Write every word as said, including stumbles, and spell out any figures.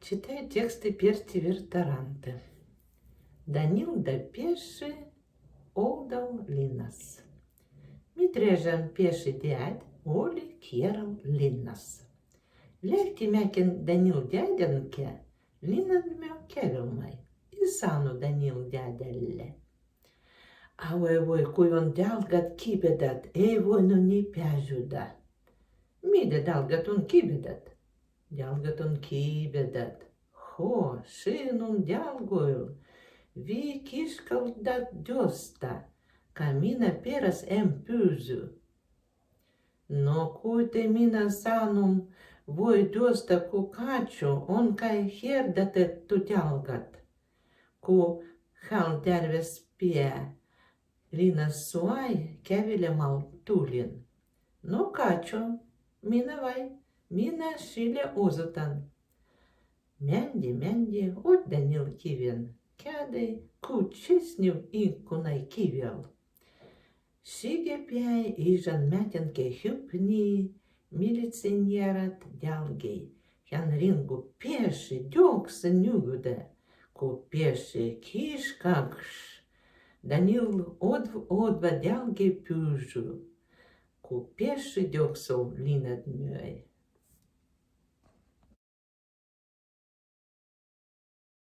Читаю тексты Перти Вертарантö. Данил да Пеши, овдал Линас. Митрежан Пеши дядь оли керал Линас. Лягти мякин Данил дядянкö, Линад мё кевелмай и сану Данил дядяле: Авай вой, куй он дялгат кибедат, эй вой нуни пязюда. Мида дялгат он кибедат? Дялгат он кибедат. Хо, шин он дялгойл. Ви кишкалдат дёзта, ка мина перас эм пузу. Но куй тэ мина санум вой дёзта ку качу, он кай хердатет ту дялгат. Ку хал дярвяс пиа Линас суай, кевелемал тулин. Но качу, мина вай, мина шиле узутан. Мянди, мянди, от Данил кивен, кядай, кут чеснив инкунай кивел. Шиге пяй Ижан мятинкö хюпни милиционерад дялгей, кян рингу Пеши дёкса нюгыда. Ку Пеши кишкакш, Данил одв-, одва дялгей пужу. Ку Пеши дёксал Линад мёй.